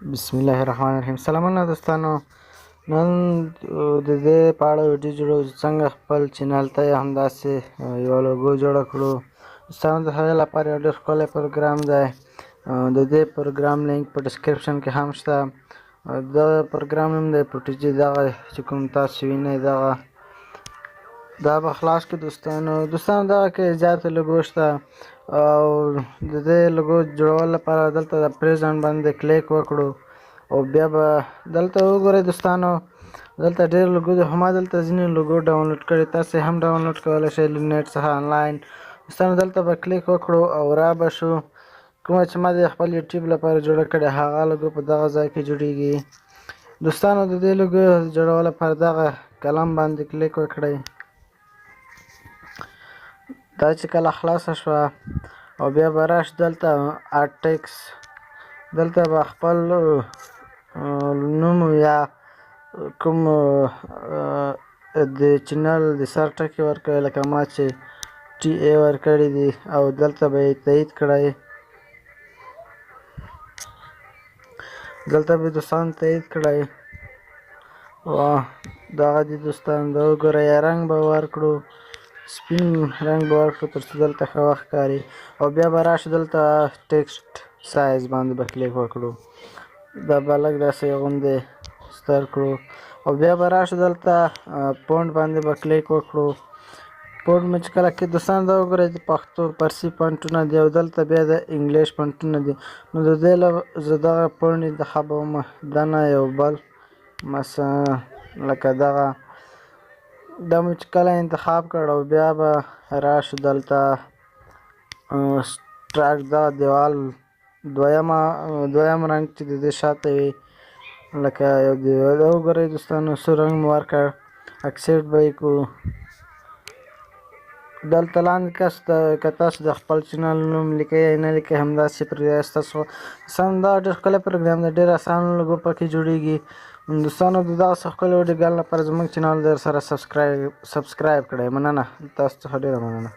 بسم الله الرحمن الرحیم. سلامونه دوستانو، نن د دې په اړه ویډیو جوړو چې څنګه خپل چینل ته همداسې یوه لوګو جوړه کړو. دوستانو، د هغې لپاره یو ډېر ښکلی پروګرام دی. د دې پروګرام لینک په ډسکرپشن کې هم شته. دغه پروګرام نوم دی پروټیجي. دغه چې کوم تاسو وینئ، دغه دا به خلاص کړو دوستانو. دوستانو، دغه کې زیاته لوګو شته او د دې لوګو جوړولو لپاره دلته د present باندې کلیک وکړو او بیا به دلته وګورئ. دوستانو، دلته ډېر لوګو دي، خو ما دلته ځینې لوګو ډاونلوډ کړي، تاسې هم ډاونلوډ کولی شئ له نېټ څخه انلاین. دوستانو، دلته به کلیک وکړو او را به شو. کومه چې ما د خپل یوټیوب لپاره جوړه کړې، هغه لوګو په دغه ځای کې جوړیږي. دوستانو، د دې لوګو جوړولو لپاره دغه قلم باندې کلیک وکړئ. دا چې کله خلاصه شوه او بیا به راش دلته add text، دلته به خپل نوم یا کوم د چینل د سر ټکی ورکوي، لکه ما چې ټي ای ورکړي دي، او دلته به یې تایید کړئ. دلته به دوستان تایید کړئ. واه، دغه دي دوستان، دا وګورئ، رنګ به ورکړو، سپین رنګ به ورکړو تر څو دلته ښه وښکاري. او بیا به راشو دلته text size باندې به کلیک وکړو، دا به لږ داسې غوندې ستر کړو. او بیا به راشو دلته font باندې به کلیک وکړو. font مې چې کله کې دوستان، دا وګورئ، د پښتو پارسي فونټونه دي او دلته بیا د انګلیش فونټونه دي. نو د دې له زه دغه font انتخابوم، دا نه یو بل، مثلا لکه دغه. دا مې چې کله انتخاب کړ او بیا به راشو دلته stroke، دغه دیوال دویم رنګ چې د دې شاته وي، لکه یو دیوال. دا وګورئ دوستانو، څه رنګ مو ورکړ، accept به یې کړو. دلته لاندې کس که تاسو د خپل چینل نوم لیکئ یا نه لیکئ، همداسې پرېږدئ ستاسو سم. دا ډېر ښکلی پروګرام دی، ډېر اسان لوګو پکې جوړیږي. دوستانو، د دغسې ښکلو ویډیوګانو لپاره زموږ چینل در سره subscribe کړئ. مننه، تاسو څخه ډېره مننه.